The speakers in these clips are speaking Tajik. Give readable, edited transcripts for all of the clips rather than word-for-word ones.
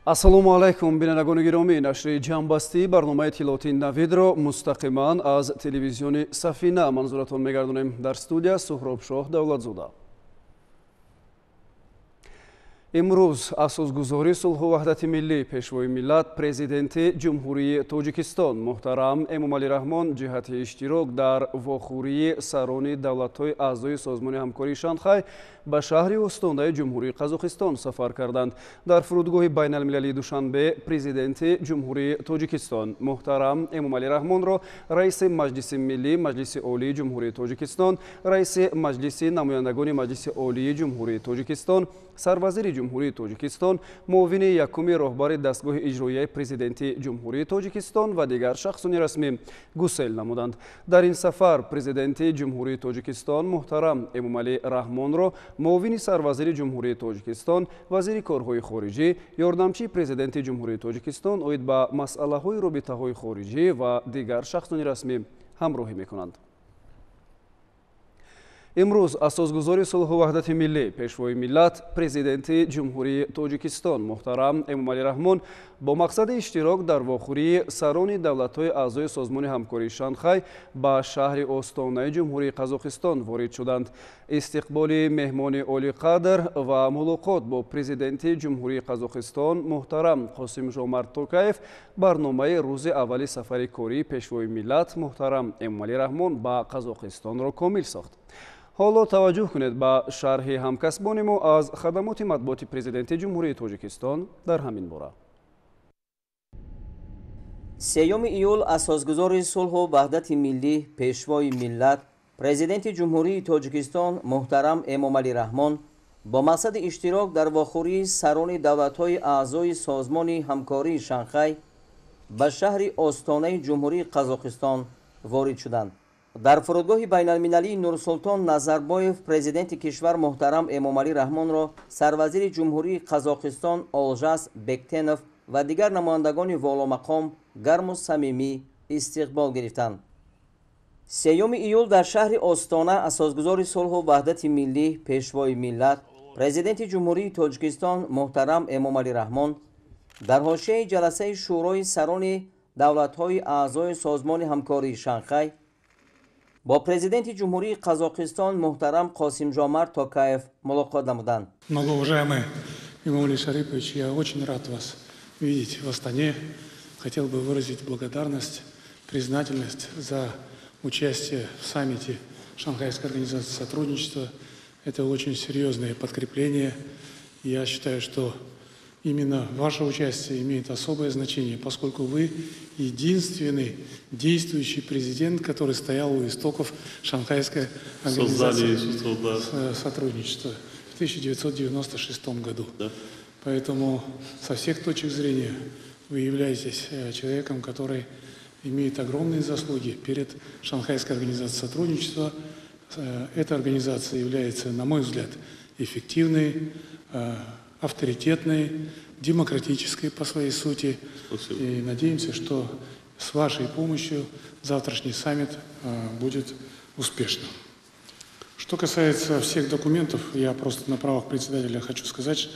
Ассалому алайкум, бинандагони гиромӣ. Нашри ҷамъбастии барномаи иттилоотии Навидро мустақиман аз телевизиони Сафина манзуратон мегардонем. Дар студия Суҳробшоҳ Давлатзода. Имрӯз асосгузори сулҳу ваҳдати миллӣ, пешвои миллат, президенти Ҷумҳурии Тоҷикистон муҳтарам Эмомалӣ Раҳмон ҷиҳати иштирок дар вохӯрии сарони давлатҳои аъзои Созмони ҳамкории Шанхай ба шаҳри Остонаи Ҷумҳурии Қазоқистон сафар карданд. Дар фурудгоҳи байналмилалии Душанбе президенти Ҷумҳурии Тоҷикистон муҳтарам Эмомалӣ Раҳмонро раиси Маҷлиси миллӣ, Маҷлиси Олии Ҷумҳурии Тоҷикистон, раиси Маҷлиси намояндагони Маҷлиси Олии Ҷумҳурии Тоҷикистон, сарвазири Ҷумҳурии Тоҷикистон, муовини якуми роҳбари дастгоҳи иҷроияи президенти Ҷумҳурии Тоҷикистон ва дигар шахсони расмӣ гусел намуданд. Дар ин сафар президенти Ҷумҳурии Тоҷикистон муҳтарам Эмомалӣ Раҳмонро муовини сарвазири Ҷумҳурии Тоҷикистон, вазири корҳои хориҷӣ, ёрдамчии президенти Ҷумҳурии Тоҷикистон оид ба масъалаҳои робитаҳои хориҷӣ ва дигар шахсони расмӣ ҳамроҳӣ мекунанд. Имрӯз асосгузори сулҳу ваҳдати миллӣ, пешвои миллат, президенти Ҷумҳурии Тоҷикистон муҳтарам Эмомалӣ Раҳмон бо мақсади иштирок дар вохӯрии сарони давлатҳои аъзои Созмони ҳамкории Шанхай ба шаҳри Остонаи Ҷумҳурии Қазоқистон ворид шуданд. Истиқболи меҳмони олиқадр ва мулоқот бо президенти Ҷумҳурии Қазоқистон муҳтарам Қосимжомарт Токаев барномаи рӯзи аввали сафари кории пешвои миллат муҳтарам Эмомалӣ Раҳмон ба Қазоқистонро комил сохт. Ҳоло таваҷҷӯҳ кунед ба шарҳи ҳамкасбони мо аз хадамоти матбуоти президенти Ҷумҳурии Тоҷикистон дар ҳамин бора. 3 июл асосгузори сулҳу ваҳдати миллӣ, пешвои миллат, президенти Ҷумҳурии Тоҷикистон муҳтарам Эмомалӣ Раҳмон бо мақсади иштирок дар вохӯрии сарони давлатҳои аъзои Созмони ҳамкории Шанхай ба шаҳри Остонаи Ҷумҳурии Қазоқистон ворид шуданд. Дар фурудгоҳи байналмилалии Нурсултон Назарбоев президенти кишвар муҳтарам Эмомалӣ Раҳмонро сарвазири Ҷумҳурии Қазоқистон Олжас Бектенов ва дигар намояндагони воломақом гарму самимӣ истиқбол гирифтанд. 3 июл дар шаҳри Остона асосгузори сулҳу ваҳдати миллӣ, пешвои миллат, президенти Ҷумҳурии Тоҷикистон муҳтарам Эмомалӣ Раҳмон дар ҳошияи ҷаласаи Шӯрои сарони давлатҳои аъзои Созмони ҳамкории Шанхай бо президенти Ҷумҳурии Қазоқистон муҳтарам Қосимжомарт Токаев мулоқот намуданд. Многоуважаемый Эмомали Шарипович, я очень рад вас видеть в Астане. Хотел бы выразить благодарность, признательность за участие в саммите Шанхайской организации сотрудничества. Это очень серьезное подкрепление. Я считаю, что именно ваше участие имеет особое значение, поскольку вы единственный действующий президент, который стоял у истоков Шанхайской организации сотрудничества в 1996 году. Да. Поэтому со всех точек зрения вы являетесь человеком, который имеет огромные заслуги перед Шанхайской организацией сотрудничества. Эта организация является, на мой взгляд, эффективной, авторитетной, демократической по своей сути. Спасибо. И надеемся, что с вашей помощью завтрашний саммит будет успешным. Что касается всех документов, я просто на правах председателя хочу сказать,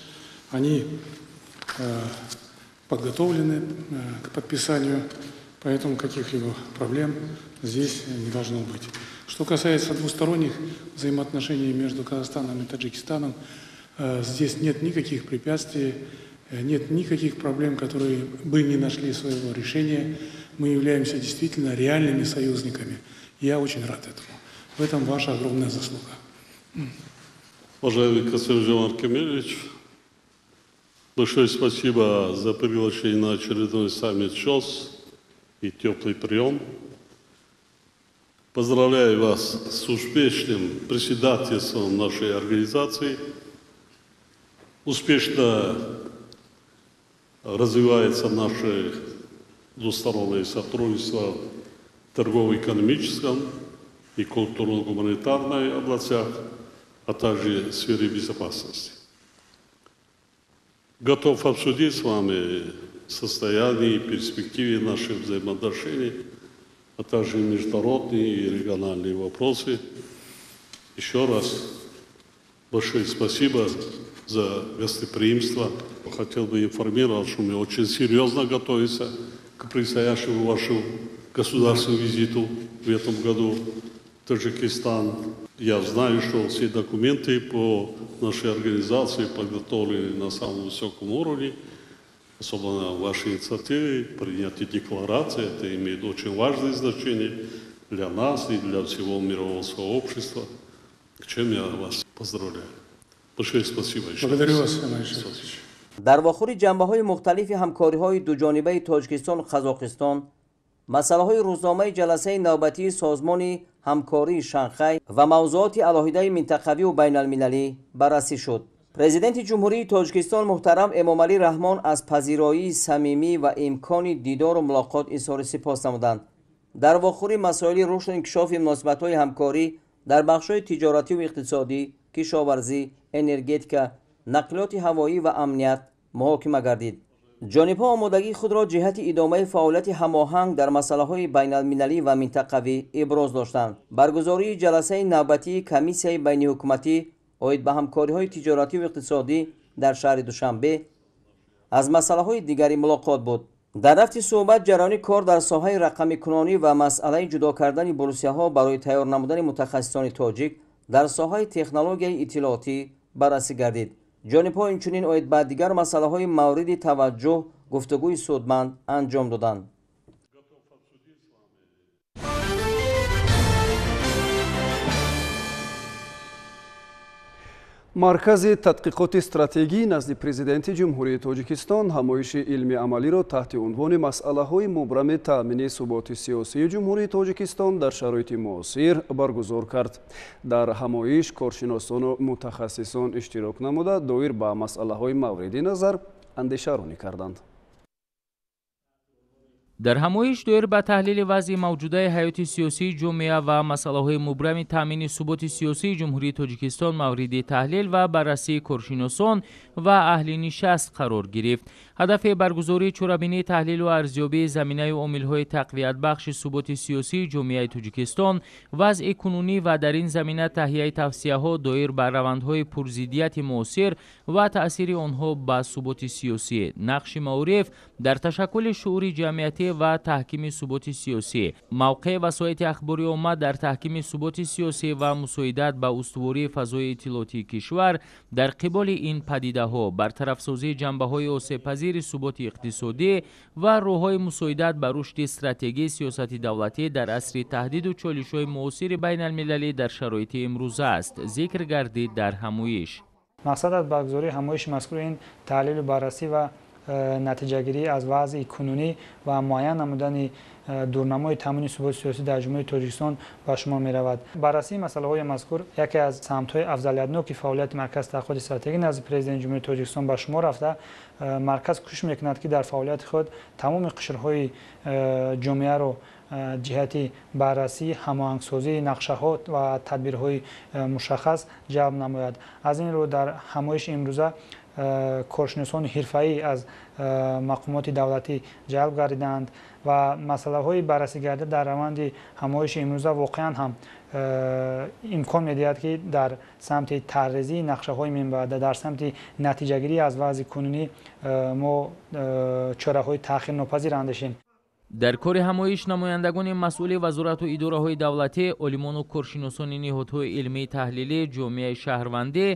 они подготовлены к подписанию, поэтому каких-либо проблем здесь не должно быть. Что касается двусторонних взаимоотношений между Казахстаном и Таджикистаном, здесь нет никаких препятствий, нет никаких проблем, которые бы не нашли своего решения. Мы являемся действительно реальными союзниками. Я очень рад этому. В этом ваша огромная заслуга. Уважаемый Касым-Жомарт Кемелевич, большое спасибо за приглашение на очередной саммит ШОС и теплый прием. Поздравляю вас с успешным председательством нашей организации. Успешно развивается наше двустороннее сотрудничество в торгово-экономическом и культурно-гуманитарной областях, а также в сфере безопасности. Готов обсудить с вами состояние и перспективы наших взаимоотношений, а также международные и региональные вопросы. Еще раз большое спасибо за гостеприимство. Хотел бы информировать, что мы очень серьезно готовимся к предстоящему вашему государственному визиту в этом году в Таджикистан. Я знаю, что все документы по нашей организации подготовлены на самом высоком уровне, особенно вашей инициативе, принятие декларации, это имеет очень важное значение для нас и для всего мирового сообщества, к чем я вас поздравляю. Большое спасибо еще. Благодарю вас, Эмомали Шарипович. Дар вохӯри ҷанбаҳои мухталифи ҳамкориҳои дуҷонибаи Тоҷикистону Қазоқистон, масъалаҳои рӯзномаи ҷаласаи навбатии Созмони ҳамкории Шанхай ва мавзӯоти алоҳидаи минтақавию байналмилалӣ баррасӣ шуд. Президенти Ҷумҳурии Тоҷикистон муҳтарам Эмомалӣ Раҳмон аз пазироии самимӣ ва имкони дидору мулоқот изҳори сипос намуданд. Дар вохӯри масоили рушду инкишофи муносибатҳои ҳамкорӣ дар бахшҳои тиҷоративу иқтисодӣ, кишоварзӣ, энергетика, нақлиёти ҳавоӣ ва амният муҳокима гардид. Ҷонибҳо омодагии худро ҷиҳати идомаи фаъолияти ҳамоҳанг дар масъалаҳои байналмилалӣ ва минтақавӣ иброз доштанд. Баргузории ҷаласаи навбатии комиссияи байниҳукуматӣ оид ба ҳамкориҳои тиҷоративу иқтисодӣ дар шаҳри Душанбе аз масъалаҳои дигари мулоқот буд. Дар рафти суҳбат ҷараёни кор дар соҳаи рақамикунонӣ ва масъалаи ҷудо кардани бурсияҳо барои тайёр намудани мутахассисони тоҷик дар соҳаи технологияи иттилоотӣ баррасӣ гардид. Ҷонибҳо инчунин оид ба дигар масъалаҳои мавриди таваҷҷӯҳ гуфтугӯи судманд анҷом доданд. Маркази тадқиқоти стратегӣ назди Президенти Ҷумҳурии Тоҷикистон ҳамоиши илми амалиро таҳти унвони масъалаҳои мубрами таъмини суботи сиёсии Ҷумҳурии Тоҷикистон дар шароити муосир баргузор кард. Дар ҳамоиш коршиносону мутахассисон иштирок намуда, доир ба масъалаҳои мавриди назар андешаронӣ карданд. Дар ҳамоиш доир ба таҳлили вазъи мавҷудаи ҳаёти сиёсии ҷомеа ва масъалаҳои мубрами таъмини суботи сиёсии Ҷумҳурии Тоҷикистон мавриди таҳлил ва баррасии коршиносон ва аҳли нишаст қарор гирифт. Ҳадафи баргузории чорабинии таҳлилу арзёбии заминаю омилҳои тақвиятбахши суботи сиёсии ҷомеаи Тоҷикистон, вазъи кунунӣ ва дар ин замина таҳияи тавсияҳо доир ба равандҳои пурзиддияти муосир ва таъсири онҳо ба суботи сиёсӣ, нақши маориф дар ташаккули шуури ҷамъиятӣ ва таҳкими суботи сиёсӣ, мавқеъ васоити ахбори омма дар таҳкими суботи сиёсӣ ва мусоидат ба устувории фазои иттилоотии кишвар дар қиболи ин падидаҳо, бартарафсозии ҷанбаҳои осебпазири суботи иқтисодӣ ва роҳҳои мусоидат ба рушди стратегии сиёсати давлатӣ дар асри таҳдиду чолишҳои муосири байналмилалӣ дар шароити имрӯза аст, зикр гардид дар ҳамоиш. Мақсад аз баргузории ҳамоиши мазкур ин таҳлилу баррасӣ ва натиҷагирӣ аз вазъи кунунӣ ва муайян намудани дурнамои таъмини суботи сиёсӣ дар Ҷумҳурии Тоҷикистон ба шумор меравад. Баррасии масъалаҳои мазкур яке аз самтҳои афзалиятноки фаъолияти Маркази таҳқиқоти стратегӣ назди Президенти Ҷумҳурии Тоҷикистон ба шумор рафта, марказ кӯшиш мекунад, ки дар фаъолияти худ тамоми қишрҳои ҷомеаро ҷиҳати баррасӣ, ҳамоҳангсозии нақшаҳо ва тадбирҳои мушаххас ҷалб намояд. Аз ин рӯ дар ҳамоиши имрӯза коршиносони ҳирфаӣ аз мақомоти давлатӣ ҷалб гардидаанд ва масъалаҳои баррасӣ гардида дар раванди ҳамоиши имрӯза воқеан ҳам имкон медиҳад, ки дар самти таррезии нақшаҳои минбаъда, дар самти натиҷагирӣ аз вазъи кунунӣ мо чораҳои таъхирнопазир андешем. Дар кори ҳамоиш намояндагони масъули вазорату идораҳои давлатӣ, олимону коршиносони ниҳодҳои илмии таҳлилӣ, ҷомеаи шаҳрвандӣ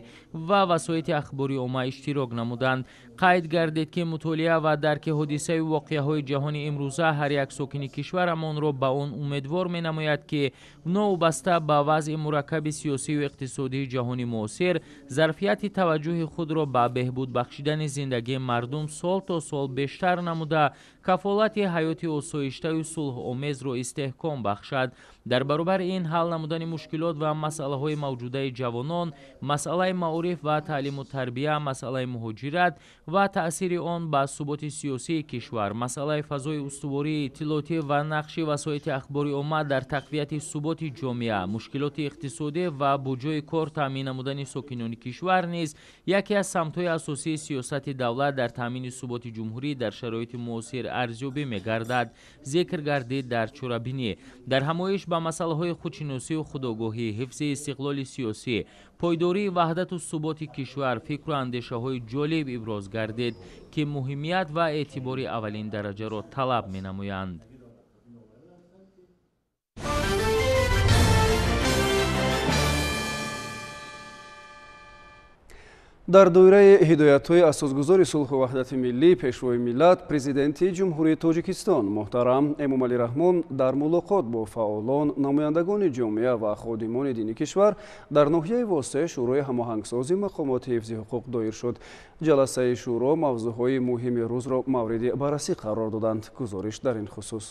ва васоити ахбори омма иштирок намуданд. Қайд гардид, ки мутолиа ва дарки ҳодисаю воқеаҳои ҷаҳони имрӯза ҳар як сокини кишварамонро ба он умедвор менамояд, ки новобаста ба вазъи мураккаби сиёсию иқтисодии ҷаҳони муосир, зарфияти таваҷҷӯҳи худро ба беҳбуд бахшидани зиндагии мардум сол то сол бештар намуда, кафолати ҳаёти осоиштаю сулҳомезро истеҳком бахшад. Дар баробари ин ҳал намудани мушкилот ва масъалаҳои мавҷудаи ҷавонон, масъалаи маориф ва таълиму тарбия, масъалаи муҳоҷират ва таъсири он ба суботи сиёсии кишвар, масъалаи фазои устувории иттилоотӣ ва нақши васоити ахбори омма дар тақвияти суботи ҷомеа, мушкилоти иқтисодӣ ва бо ҷойи кор таъмин намудани сокинони кишвар низ яке аз самтҳои асосии сиёсати давлат дар таъмини суботи ҷумҳурӣ дар шароити муосир арзёбӣ мегардад. Зикр гардид дар чорабинӣ. Дар ҳамоиш ба масъалаҳои худшиносию худогоҳӣ, ҳифзи истиқлоли сиёсӣ, пойдории ваҳдату суботи кишвар фикру андешаҳои ҷолиб иброз гардид, ки муҳимият ва эътибори аввалин дараҷаро талаб менамоянд. Дар доираи ҳидоятҳои асосгузори сулҳу ваҳдати миллӣ, пешвои миллат, президенти Ҷумҳурии Тоҷикистон муҳтарам Эмомалӣ Раҳмон дар мулоқот бо фаъолон, намояндагони ҷомеа ва ходимони дини кишвар дар ноҳияи Восеъ Шӯрои ҳамоҳангсози мақомоти ҳифзи ҳуқуқ доир шуд. Ҷаласаи шӯро мавзӯъҳои муҳими рӯзро мавриди баррасӣ қарор доданд. Гузориш дар ин хусус.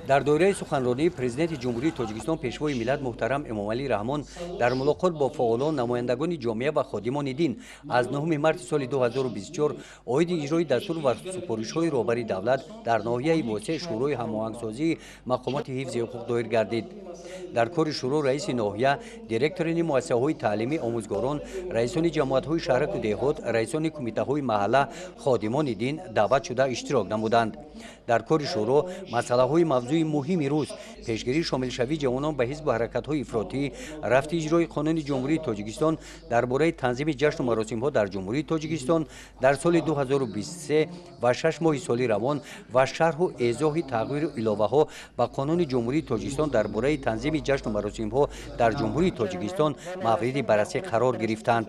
Дар доираи суханронии президенти Ҷумҳурии Тоҷикистон, пешвои миллат муҳтарам Эмомалӣ Раҳмон дар мулоқот бо фаъолон, намояндагони ҷомеа ва ходимони дин аз 9 марти соли 2024 оиди иҷрои дастур ва супоришҳои роҳбари давлат дар ноҳияи Восеъ Шӯрои ҳамоҳангсозии мақомоти ҳифзи ҳуқуқ доир гардид. Дар кори шӯро раиси ноҳия, директорони муассисаҳои таълимӣ, омӯзгорон, раисони ҷамоатҳои шаҳраку деҳот, раисони кумитаҳои маҳалла, ходимони дин даъват шуда иштирок намуданд. Дар кори шӯро масъалаҳои мавзӯи муҳими рӯз, пешгирии шомилшавии ҷавонон ба ҳизбу ҳаракатҳои ифротӣ, рафти иҷрои қонуни Ҷумҳурии Тоҷикистон дар бораи танзими ҷашну маросимҳо дар Ҷумҳурии Тоҷикистон дар соли 2023 ва 6 моҳи соли равон ва шарҳу эзоҳи тағйиру иловаҳо ба қонуни Ҷумҳурии Тоҷикистон дар бораи танзими ҷашну маросимҳо дар Ҷумҳурии Тоҷикистон мавриди баррасӣ қарор гирифтанд.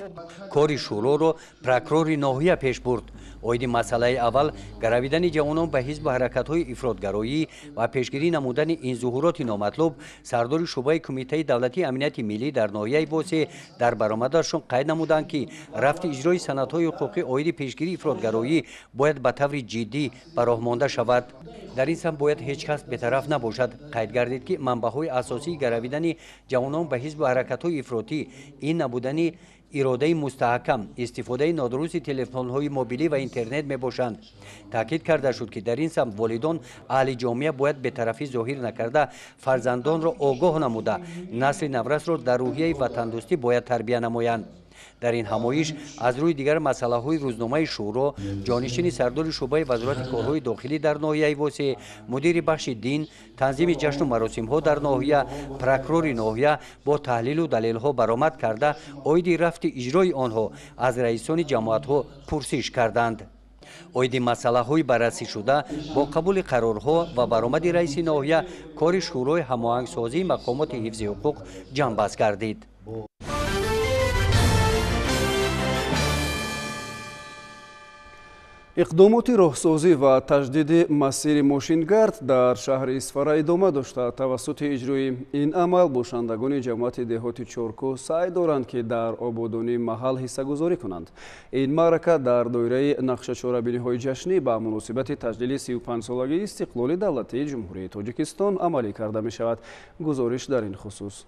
Кори шӯроро прокурори ноҳия пеш бурд. Оиди масъалаи аввал, гаравидани ҷавонон ба ҳизбу ҳаракатҳои ифротгароӣ ва пешгирӣ намудани ин зуҳуроти номатлуб, сардори шӯъбаи Кумитаи давлатии амнияти миллӣ дар ноҳияи Восеъ дар баромадашон қайд намуданд, ки рафти иҷрои санадҳои ҳуқуқӣ оиди пешгирии ифротгароӣ бояд ба таври ҷиддӣ ба роҳ монда шавад. Дар ин самт бояд ҳеҷ кас бетараф набошад. Қайд гардид, ки манбаъҳои асосии гаравидани ҷавонон ба ҳизбу ҳаракатҳои ифротӣ ин набудани иродаи мустаҳкам, истифодаи нодурусти телефонҳои мобилӣ ва интернет мебошанд. Таъкид карда шуд, ки дар ин самт волидон, аҳли ҷомеа бояд бетарафӣ зоҳир накарда, фарзандонро огоҳ намуда, насли наврасро дар рӯҳияи ватандӯстӣ бояд тарбия намоянд. Дар ин ҳамоиш аз рӯи дигар масъалаҳои рӯзномаи шӯро, ҷонишини сардори шӯъбаи Вазорати корҳои дохилӣ дар ноҳияи Восеъ, мудири бахши дин, танзими ҷашну маросимҳо дар ноҳия, прокурори ноҳия бо таҳлилу далелҳо баромад карда, оиди рафти иҷрои онҳо аз раисони ҷамоатҳо пурсиш карданд. Оиди масъалаҳои баррасӣшуда бо қабули қарорҳо ва баромади раиси ноҳия кори Шӯрои ҳамоҳангсозии мақомоти ҳифзи ҳуқуқ ҷамъбаст гардид. Иқдомоти роҳсозӣ ва таҷдиди масири мошингард дар шаҳри Исфара идома дошта. Тавассути иҷрои ин амал бошандагони ҷамоати деҳоти Чоркӯ саъй доранд, ки дар ободонии маҳал ҳиссагузорӣ кунанд. Ин маърака дар доираи нақшачорабиниҳои ҷашнӣ ба муносибати таҷлили 35-солагии истиқлоли давлатии Ҷумҳурии Тоҷикистон амалӣ карда мешавад. Гузориш дар ин хусус.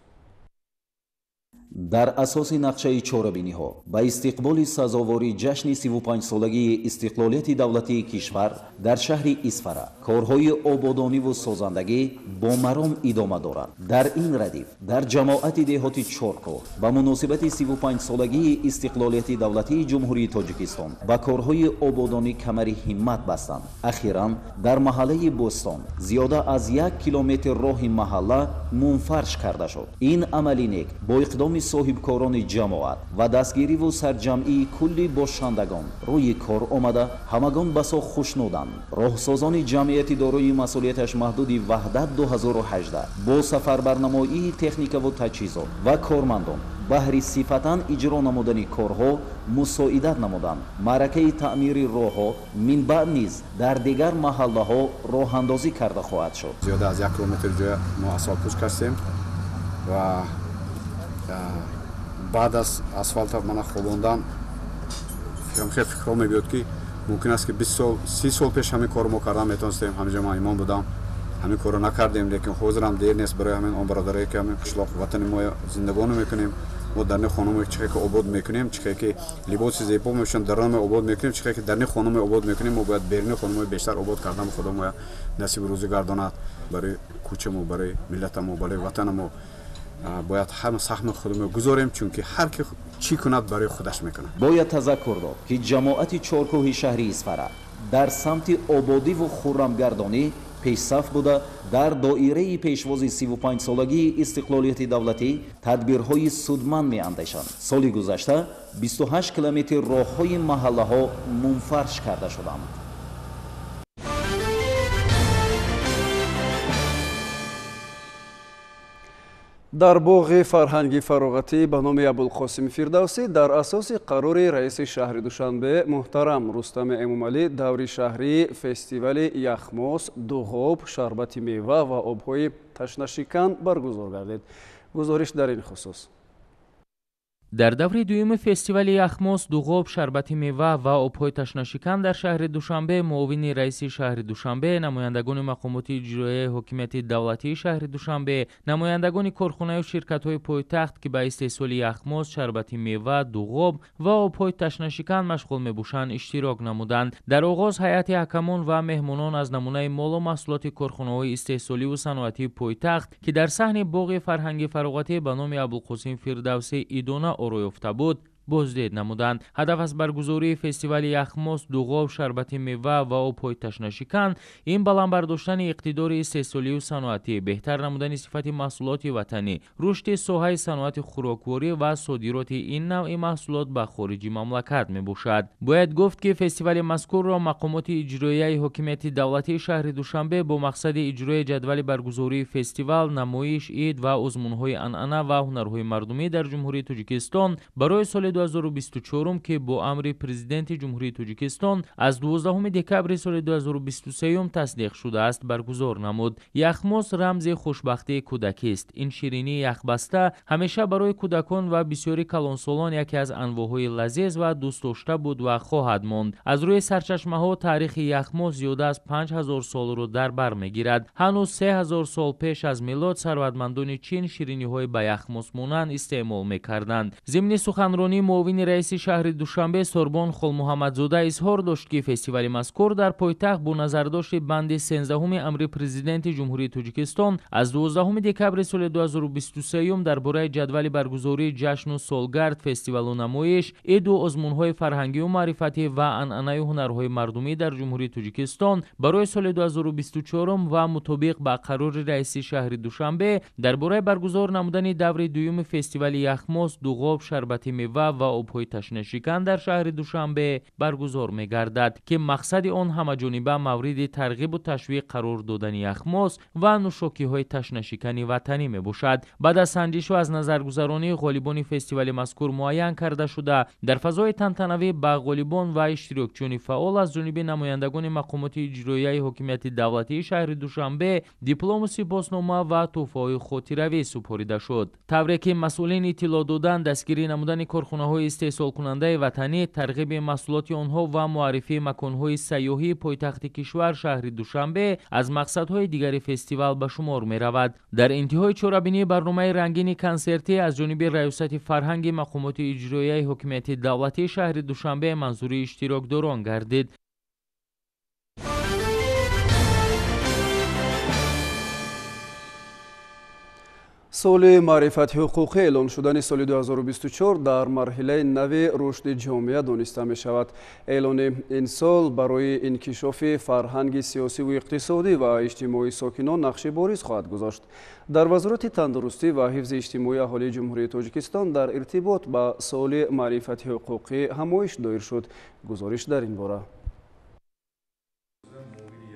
Дар асоси нақшаи чорабиниҳо ба истиқболи сазовори ҷашни 35-солагии истиқлолияти давлатии кишвар дар шаҳри Исфара корҳои ободониву созандагӣ бо маром идома дорад. Дар ин радиф дар ҷамоати деҳоти Чоркӯ ба муносибати 35-солагии истиқлолияти давлатии Ҷумҳурии Тоҷикистон ба корҳои ободонӣ камари ҳиммат бастанд. Ахиран дар маҳаллаи Бӯстон зиёда аз 1 километр роҳи маҳалла мунфарш карда шуд. Ин амали нек бо иқдоми соҳибкорони ҷамоат ва дастгириву сарҷамъии кулли бошандагон рӯи кор омада, ҳамагон басо хушнуданд. Роҳсозони ҷамъияти дорои масъулияташ маҳдуди Ваҳдат 2018 бо сафарбарнамоии техникаву таҷҳизот ва кормандон баҳри сифатан иҷро намудани корҳо мусоидат намуданд. Маъракаи таъмири роҳҳо минбаъд низ дар дигар маҳаллаҳо роҳандозӣ карда хоҳад шуд. Зиёда аз 1 километр ҷоя мо асфалтпӯш кардем ва баъд аз асфалта мана хобондан хеле фикрҳо мебиёд, ки мумкин аст, ки 20 сол, 30 сол пеш ҳамин корро мо кардан метавонистем. Ҳаминҷо ман имон будам, ҳамин корро накардем, лекин ҳозирам дер нест барои ҳамин он бародарое, ки ҳамин қишлоқ ватани мо зиндагонӣ мекунем. Мо дар ни хонуме чихе ки обод мекунем, чихе ки либоси зебо мепӯшем, даруноме обод мекунем, чихе ки дарни хонуме обод мекунем, мо бояд беруни хонуме бештар обод кардан. Худо моя насиби рӯзӣ гардонад. Барои кӯчамо, барои миллатамо, барои ватанамо бояд ҳама саҳми худро гузорем, чунки ҳар ки чӣ кунад, барои худаш мекунад. Бояд тазаккур дод, ки ҷамоати Чоркӯҳи шаҳри Исфара Дар самти ободиву хуррамгардонӣ пешсаф буда, дар доираи пешвози 35-солагии истиқлолияти давлатӣ тадбирҳои судманд меандешанд. Соли гузашта 28 километр роҳҳои маҳаллаҳо мунфарш карда шуданд. Дар боғи фарҳанги фароғатӣ ба номи Абулқосим Фирдавсӣ дар асоси қарори раиси шаҳри Душанбе муҳтарам Рустами Эмомалӣ даври шаҳрии фестивали яхмос, дуғоб, шарбати мева ва обҳои ташнашикан баргузор гардид. Гузориш дар ин хусус. Дар даври дуюми фестивали яхмос, дуғоб, шарбати мева ва обҳои ташнашикан дар шаҳри Душанбе муовини раиси шаҳри Душанбе, намояндагони мақомоти иҷроияи ҳокимияти давлатии шаҳри Душанбе, намояндагони корхонаю ширкатҳои пойтахт, ки ба истеҳсоли яхмос, шарбати мева, дуғоб ва обҳои ташнашикан машғул мебошанд, иштирок намуданд. Дар оғоз ҳайати ҳакамон ва меҳмонон аз намунаи молу маҳсулоти корхонаҳои истеҳсоливу саноатии пойтахт, ки дар саҳни боғи фарҳанги фароғатӣ ба номи Абулқосим Фирдавсӣ идона оро ёфта буд, боздид намуданд. Ҳадаф аз баргузории фестивали яхмос, дуғоб, шарбати мева ва обҳои ташнашикан ин баланд бардоштани иқтидори истеҳсолию саноатӣ, беҳтар намудани сифати маҳсулоти ватанӣ, рушди соҳаи саноати хӯрокворӣ ва содироти ин навъи маҳсулот ба хориҷи мамлакат мебошад. Бояд гуфт, ки фестивали мазкурро мақомоти иҷроияи ҳокимияти давлатии шаҳри Душанбе бо мақсади иҷрои ҷадвали баргузории фестивал, намоиш, ид ва озмунҳои анъана ва ҳунарҳои мардумӣ дар Ҷумҳурии Тоҷикистон барои соли 2024, ки бо амри Президенти Ҷумҳурии Тоҷикистон аз 12 декабри соли 2023 тасдиқ шудааст, баргузор намуд. Яхмос рамзи хушбахтии кӯдакист. Ин ширинии яхбаста ҳамеша барои кӯдакон ва бисёри калонсолон яке аз анвоъҳои лазиз ва дӯстдошта буд ва хоҳад монд. Аз рӯи сарчашмаҳо таърихи яхмос зиёда аз 5000 солро дар бар мегирад. Ҳанӯз 3000 сол пеш аз милод сарватмандони Чин шириниҳои ба яхмос монанд истеъмол мекарданд. Зимни суханронии муовини раиси шаҳри Душанбе Сорбон Холмуҳаммадзода изҳор дошт, ки фестивали мазкур дар пойтахт бо назардошти банди 13 амри Президенти Ҷумҳурии Тоҷикистон аз 12 декабри соли 2023 дар бораи ҷадвали баргузории ҷашну солгард, фестивалу намоиш, иду озмунҳои фарҳангию маърифатӣ ва анъанаю ҳунарҳои мардумӣ дар Ҷумҳурии Тоҷикистон барои соли 2024 ва мутобиқ ба қарори раиси шаҳри Душанбе дар бораи баргузор намудани даври дуюми фестивали яхмос, дуғоб, шарбати мева ва обҳои ташнашикан дар шаҳри Душанбе баргузор мегардад, ки мақсади он ҳамаҷониба мавриди тарғибу ташвиқ қарор додани яхмос ва нӯшокиҳои ташнашикани ватанӣ мебошад. Баъд аз санҷишу аз назаргузаронии ғолибони фестивали мазкур муайян карда шуда, дар фазои тантанавӣ ба ғолибон ва иштирокчиёни фаъол аз ҷониби намояндагони мақомоти иҷроияи ҳокимияти давлатии шаҳри Душанбе диплому сипоснома ва тӯҳфаҳои хотиравӣ супорида шуд. Тавре ки масъулин иттилоъ доданд, дастгирӣ намудани корхонаҳои истеҳсолкунандаи ватанӣ, тарғиби маҳсулоти онҳо ва муаррифии маконҳои сайёҳии пойтахти кишвар шаҳри Душанбе аз мақсадҳои дигари фестивал ба шумор меравад. Дар интиҳои чорабинии барномаи рангини консертӣ аз ҷониби раёсати фарҳанги мақомоти иҷроияи ҳокимияти давлатии шаҳри Душанбе манзури иштирокдорон гардид. Соли маърифати ҳуқуқӣ эълон шудани соли 2024 дар марҳилаи нави рушди ҷомеа дониста мешавад. Эълони ин сол барои инкишофи фарҳанги сиёсиву иқтисодӣ ва иҷтимоии сокинон нақши бориз хоҳад гузошт. Дар Вазорати тандурустӣ ва ҳифзи иҷтимоии аҳолии Ҷумҳурии Тоҷикистон дар иртибот ба соли маърифати ҳуқуқӣ ҳамоиш доир шуд. Гузориш дар ин бора.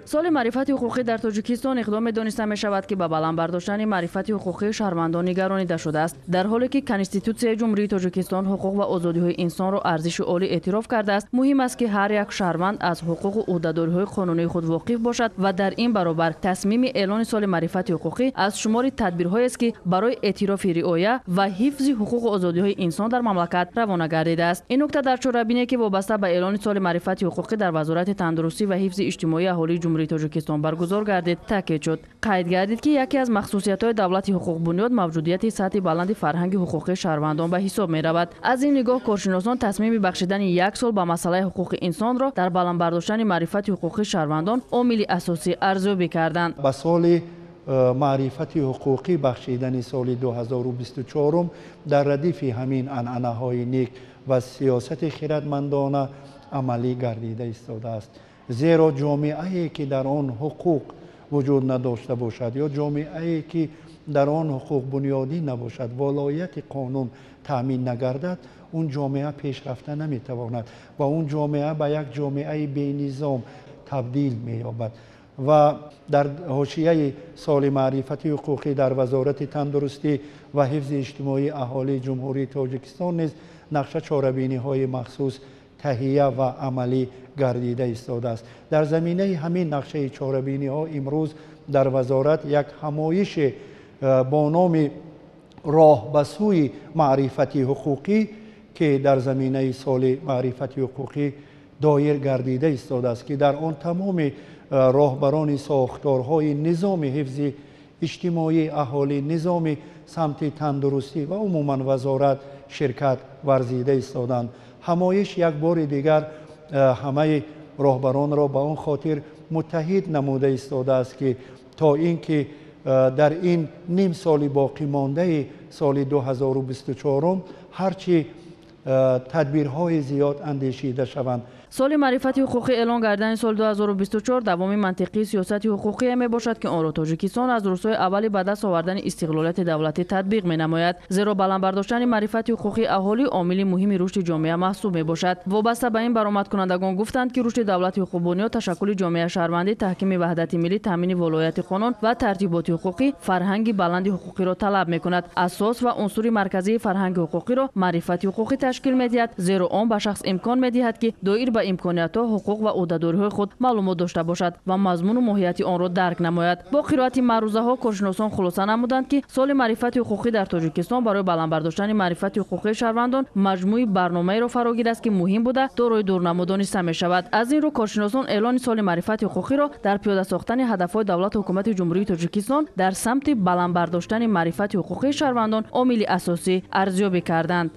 Соли маърифати ҳуқуқӣ дар Тоҷикистон иқдоме дониста мешавад, ки ба баланд бардоштани маърифати ҳуқуқии шаҳрвандон нигаронида шудааст. Дар ҳоле ки Конститутсияи Ҷумҳурии Тоҷикистон ҳуқуқ ва озодиҳои инсонро арзиши олӣ эътироф кардааст, муҳим аст, ки ҳар як шаҳрванд аз ҳуқуқу ӯҳдадориҳои қонунии худ воқиф бошад ва дар ин баробар тасмими эълони соли маърифати ҳуқуқӣ аз шумори тадбирҳоест, ки барои эътирофи риоя ва ҳифзи ҳуқуқу озодиҳои инсон дар мамлакат равона гардидааст. Ин нукта дар чорабине, ки вобаста ба эълони соли маърифати ҳуқуқӣ дар Вазорати тандурустӣ ва ҳифзи иҷтимоии аҳолии Ҷумҳурии Тоҷикистон баргузор гардид, таъкид шуд. Қайд гардид, ки яке аз махсусиятҳои давлати ҳуқуқбунёд мавҷудияти сатҳи баланди фарҳанги ҳуқуқии шаҳрвандон ба ҳисоб меравад. Аз ин нигоҳ коршиносон тасмими бахшидани як сол ба масъалаи ҳуқуқи инсонро дар баланд бардоштани маърифати ҳуқуқии шаҳрвандон омили асосӣ арзёбӣ карданд. Ба соли маърифати ҳуқуқӣ бахшидани соли 2024 дар радифи ҳамин анъанаҳои нек ва сиёсати хиратмандона амалӣ гардида истодааст. Зеро ҷомеае ки дар он ҳуқуқ вуҷуд надошта бошад ё ҷомеае ки дар он ҳуқуқ бунёдӣ набошад, волоияти қонун таъмин нагардад, он ҷомеа пешрафта наметавонад ва он ҷомеа ба як ҷомеаи бенизом табдил меёбад. Ва дар ҳошияи соли маърифати ҳуқуқӣ дар Вазорати тандурустӣ ва ҳифзи иҷтимоии аҳолии Ҷумҳурии Тоҷикистон низ нақша чорабиниҳои махсус таҳия ва амалӣ гардида истодааст. Дар заминаи ҳамин нақшаи чорабиниҳо имрӯз дар вазорат як ҳамоише бо номи роҳ ба сӯи маърифати ҳуқуқӣ, ки дар заминаи соли маърифати ҳуқуқӣ доир гардида истодааст, ки дар он тамоми роҳбарони сохторҳои низоми ҳифзи иҷтимоии аҳолӣ, низоми самти тандурустӣ ва умуман вазорат ширкат варзида истоданд. Ҳамоиш як бори дигар ҳамаи роҳбаронро ба он хотир муттаҳид намуда истодааст, ки то ин ки дар ин ним соли боқимондаи соли 2024 ҳарчи тадбирҳои зиёд андешида шаванд. Соли маърифати ҳуқуқӣ эълон гардидани соли 2024 давоми мантиқии сиёсати ҳуқуқие мебошад, ки онро Тоҷикистон аз рӯзҳои аввали ба даст овардани истиқлолияти давлатӣ татбиқ менамояд. Зеро баланд бардоштани маърифати ҳуқуқии аҳолӣ омили муҳими рушди ҷомеа маҳсуб мебошад. Вобаста ба ин баромадкунандагон гуфтанд, ки рушди давлати ҳуқуқбунёд, ташаккули ҷомеа шаҳрвандӣ, таҳкими ваҳдати миллӣ, таъмини волояти қонун ва тартиботи ҳуқуқӣ фарҳанги баланди ҳуқуқиро талаб мекунад. Асос ва унсури марказии фарҳанги ҳуқуқиро маърифати ҳуқуқӣ ташкил медиҳад, зеро он ба шахс имкон медиҳад, ки доир ба имкониятҳо, ҳуқуқ ва ӯҳдадориҳои худ маълумот дошта бошад ва мазмуну моҳияти онро дарк намояд. Бо қироати маърузаҳо коршиносон хулоса намуданд, ки соли маърифати ҳуқуқӣ дар Тоҷикистон барои баланд бардоштани маърифати ҳуқуқии шаҳрвандон маҷмӯи барномаеро фаро гирааст, ки муҳим буда дорои дурнамо дониста мешавад. Аз ин рӯ коршиносон эълони соли маърифати ҳуқуқиро дар пиёда сохтани ҳадафҳои давлату ҳукумати Ҷумҳурии Тоҷикистон дар самти баланд бардоштани маърифати ҳуқуқии шаҳрвандон омили асосӣ арзёбӣ карданд.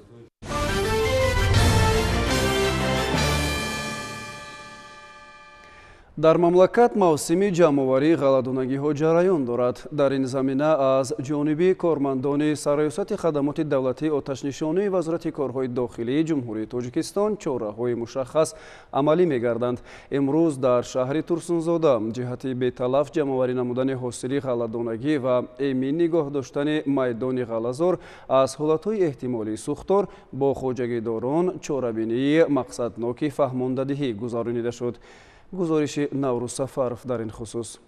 Дар мамлакат мавсими ҷамъоварии ғалладонагиҳо ҷараён дорад. Дар ин замина аз ҷониби кормандони Сарраёсати хадамоти давлатии оташнишонии Вазорати корҳои дохилии Ҷумҳурии Тоҷикистон чораҳои мушаххас амалӣ мегарданд. Имрӯз дар шаҳри Турсунзода ҷиҳати беталаф ҷамъоварӣ намудани ҳосили ғалладонагӣ ва эмин нигоҳ доштани майдони ғаллазор аз ҳолатҳои эҳтимолии сӯхтор бо хоҷагидорон чорабинии мақсадноки фаҳмондадиҳӣ гузаронида шуд. Гузориши Наврӯз Сафаров дар ин хусус.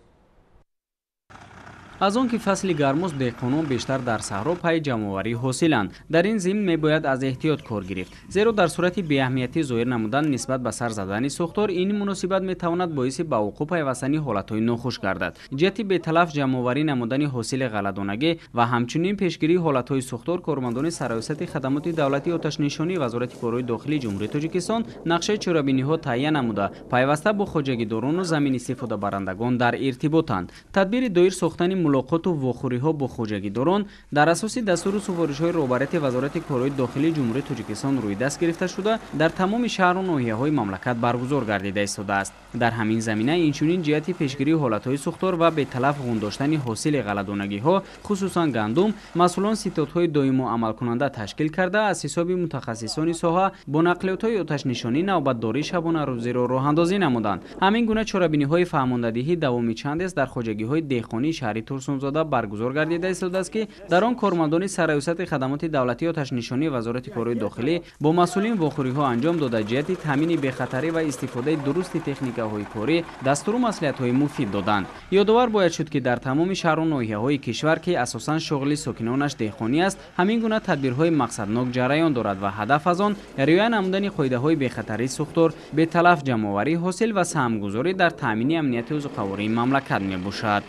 Аз он ки фасли гармост, деҳқонон бештар дар саҳро пайи ҷамъоварӣ ҳосиланд. Дар ин зимн мебояд аз эҳтиёт кор гирифт, зеро дар сурати беаҳамиятӣ зоҳир намудан нисбат ба сар задани сӯхтор ин муносибат метавонад боиси ба вуқӯъ пайвастани ҳолатҳои нохуш гардад. Ҷиҳати беталаф ҷамъоварӣ намудани ҳосили ғалладонагӣ ва ҳамчунин пешгирии ҳолатҳои сӯхтор кормандони Сарраёсати хадамоти давлатии оташнишонии Вазорати корҳои дохилии Ҷумҳурии Тоҷикистон нақшаи чорабиниҳо таҳия намуда, пайваста бо хоҷагидорону заминистифодабарандагон дар иртиботанд. Тадбири доир сохтани мулоқоту вохӯриҳо бо хоҷагидорон дар асоси дастуру супоришҳои роҳбарияти Вазорати корҳои дохилии Ҷумҳурии Тоҷикистон рӯи даст гирифта шуда, дар тамоми шаҳру ноҳияҳои мамлакат баргузор гардида истодааст. Дар ҳамин замина инчунин ҷиҳати пешгирии ҳолатҳои сӯхтор ва беталаф ғун доштани ҳосили ғалладонагиҳо, хусусан гандум, масъулон ситодҳои доимо амалкунанда ташкил карда, аз ҳисоби мутахассисони соҳа бо нақлиётҳои оташнишонӣ навбатдории шабонарӯзиро роҳандозӣ намуданд. Ҳамин гуна чорабиниҳои фаҳмондадиҳӣ давоми чандест дар хоҷагиҳои деҳқонии шаҳри Турсунзода баргузор гардида истодааст, ки дар он кормандони Сарраёсати хадамоти давлатии оташнишонии Вазорати корҳои дохилӣ бо масъулин вохӯриҳо анҷом дода, ҷиҳати таъмини бехатарӣ ва истифодаи дурусти техникаҳои корӣ дастуру маслиҳатҳои муфид доданд. Ёдовар бояд шуд, ки дар тамоми шаҳру ноҳияҳои кишвар, ки асосан шуғли сокинонаш деҳқонӣ аст, ҳамин гуна тадбирҳои мақсаднок ҷараён дорад ва ҳадаф аз он риоя намудани қоидаҳои бехатарии сӯхтор, беталаф ҷамъоварии ҳосил ва саҳмгузорӣ дар таъмини амнияти озуқавории мамлакат мебошад.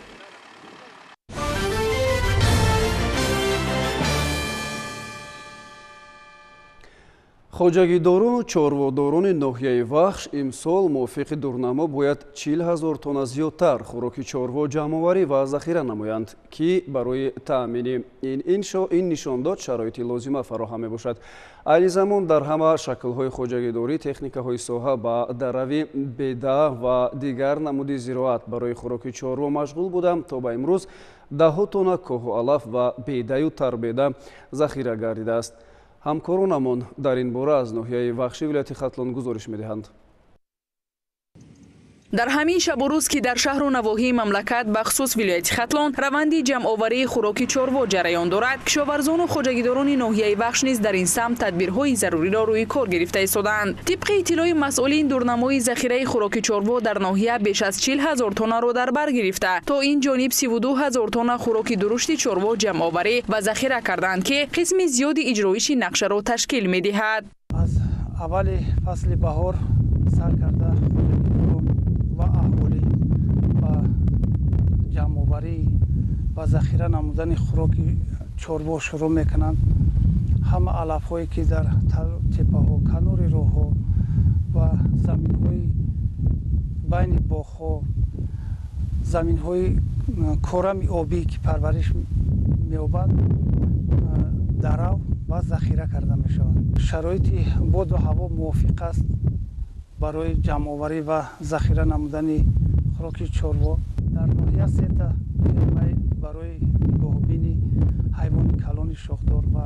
Хоҷагидорону чорводорони ноҳияи Вахш имсол мувофиқи дурнамо бояд 40 000 тонна зиёдтар хӯроки чорво ҷамъоварӣ ва захира намоянд, ки барои таъмини ин нишондод шароити лозима фароҳам мебошад. Айни замон дар ҳама шаклҳои хоҷагидорӣ техникаҳои соҳа ба дарави беда ва дигар намуди зироат барои хӯроки чорво машғул буданд, то ба имрӯз даҳҳо тонна коҳу алаф ва бедаю тарбеда захира гардидааст. Ҳамкоронамон дар ин бора аз ноҳияи Вахши вилояти Хатлон гузориш медиҳанд. Дар ҳамин шабу рӯз, ки дар шаҳру навоҳии мамлакат, бахусус вилояти Хатлон, раванди ҷамъоварии хӯроки чорво ҷараён дорад, кишоварзону хоҷагидорони ноҳияи Вахш низ дар ин самт тадбирҳои заруриро рӯи кор гирифта истодаанд. Тибқи иттилои масъулин, дурнамои захираи хӯроки чорво дар ноҳия беш аз 40 ҳазор тоннаро дар бар гирифта, то ин ҷониб 32 ҳазор тонна хӯроки дурушти чорво ҷамъоварӣ ва захира карданд, ки қисми зиёди иҷроиши нақшаро ташкил медиҳад. Аз аввали фасли баҳор сар карда ва аҳолӣ ба ҷамъоварӣ ва захира намудани хӯроки чорво шурӯъ мекунанд. Ҳама алафҳое, ки дар теппаҳо, канори роҳҳо ва заминҳои байни боғҳо, заминҳои корами обӣ, ки парвариш меёбад, дарав ва захира карда мешавад. Шароити боду ҳаво мувофиқ аст барои ҷамъоварӣ ва захира намудани хӯроки чорво. Дар ноҳия сета фермаи барои нигоҳубини ҳайвони калони шохдор ва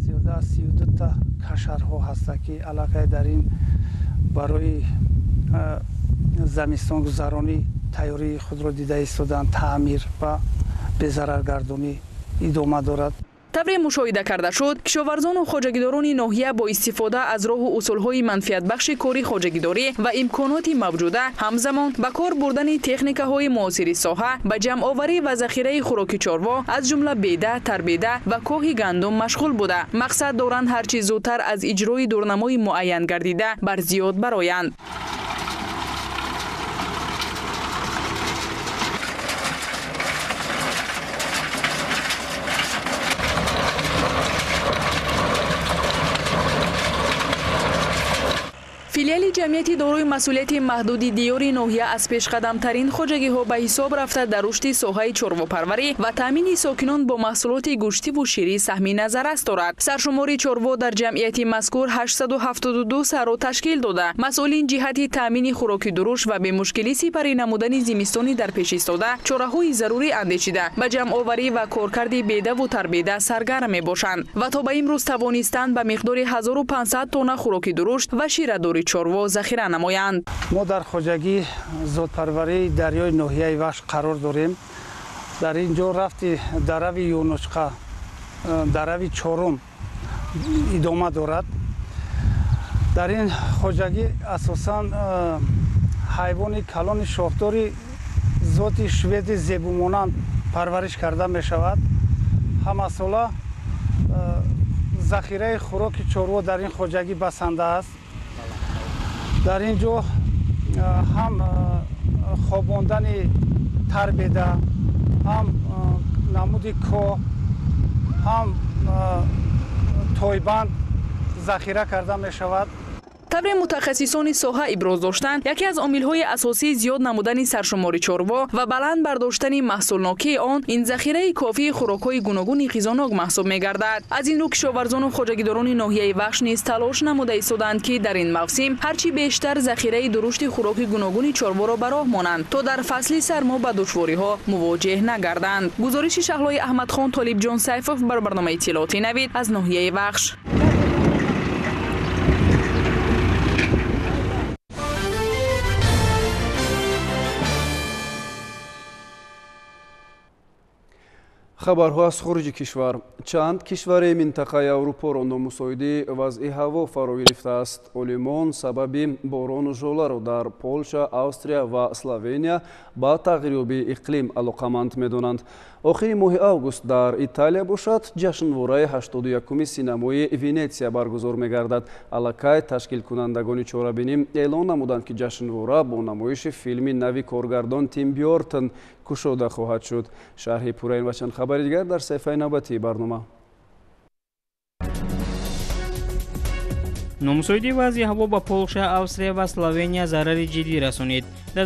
зиёда аз 32та кашарҳо ҳастанд, ки аллакай дар ин барои замистонгузаронӣ тайёрии худро дида истодаанд. Таъмир ва безараргардонӣ идома дорад. Тавре мушоҳида карда шуд, кишоварзону хоҷагидорони ноҳия бо истифода аз роҳу усулҳои манфиатбахши кори хоҷагидорӣ ва имконоти мавҷуда, ҳамзамон ба кор бурдани техникаҳои муосири соҳа, ба ҷамъоварӣ ва захираи хӯроки чорво, аз ҷумла беда, тарбеда ва коҳи гандум машғул буда, мақсад доранд ҳарчи зудтар аз иҷрои дурнамои муайян гардида бар зиёд бароянд. Филиали ҷамъияти дорои масъулияти маҳдуди диёри ноҳия аз пешқадамтарин хоҷагиҳо ба ҳисоб рафта, дар рушди соҳаи чорвопарварӣ ва таъмини сокинон бо маҳсулоти гӯштиву ширӣ саҳми назаррас дорад. Саршумори чорво дар ҷамъияти мазкур 872 сарро ташкил дода, масъулин ҷиҳати таъмини хӯроки дуруш ва бемушкилӣ сипарӣ намудани зимистони дар пеш истода чораҳои зарурӣ андешида, ба ҷамъоварӣ ва коркарди бедаву тарбеда саргарм мебошанд ва то ба имрӯз тавонистанд ба миқдори 1500 тонна хӯроки дурушт ва ширадори чорво захира намоянд. Мо дар хоҷагии зодпарварии дарёи ноҳияи Вахш қарор дорем. Дар ин ҷо рафти дарави юнучқа, дарави чорум идома дорад. Дар ин хоҷагӣ асосан ҳайвони калони шохдори зоти шведи зебумонанд парвариш карда мешавад. Ҳамасола захираи хӯроки чорво дар ин хоҷагӣ басанда аст. Дар ин ҷо ҳам хобондани тарбеда, ҳам намуди коҳ, ҳам тойбанд захира карда мешавад. Тавре мутахассисони соҳа иброз доштанд, яке аз омилҳои асосии зиёд намудани саршумори чорво ва баланд бардоштани маҳсулнокии он ин захираи кофии хӯрокҳои гуногуни ғизонок маҳсуб мегардад. Аз ин рӯ кишоварзону хоҷагидорони ноҳияи Вахш низ талош намуда истодаанд, ки дар ин мавсим ҳарчи бештар захираи дурушти хӯроки гуногуни чорворо ба роҳ монанд, то дар фасли сармо ба душвориҳо мувоҷеҳ нагарданд. Гузориши Шаҳлои Аҳмадхон, Толибҷон Сайфов бар барномаи иттилоотӣ Навид аз ноҳияи Вахш. Хабарҳо аз хориҷи кишвар. Чанд кишвари минтақаи Аврупоро номусоидии вазъи ҳаво фаро гирифтааст. Олимон сабаби борону жоларо дар Полша, Австрия ва Словения ба тағйирёбии иқлим алоқаманд медонанд. Охири моҳи август дар Италия бошад, ҷашнвораи 81-уми синамои Венетсия баргузор мегардад. Аллакай ташкилкунандагони чорабинӣ эълон намуданд, ки ҷашнвора бо намоиши филми нави коргардон Тим Бёртон кушода хоҳад шуд. Шарҳи пурраин ва чанд хабари дигар дар саҳифаи навбатии барнома. Номусоидии вазъи ҳаво ба Полша, Австрия ва Словения зарари ҷиддӣ расонид. Дар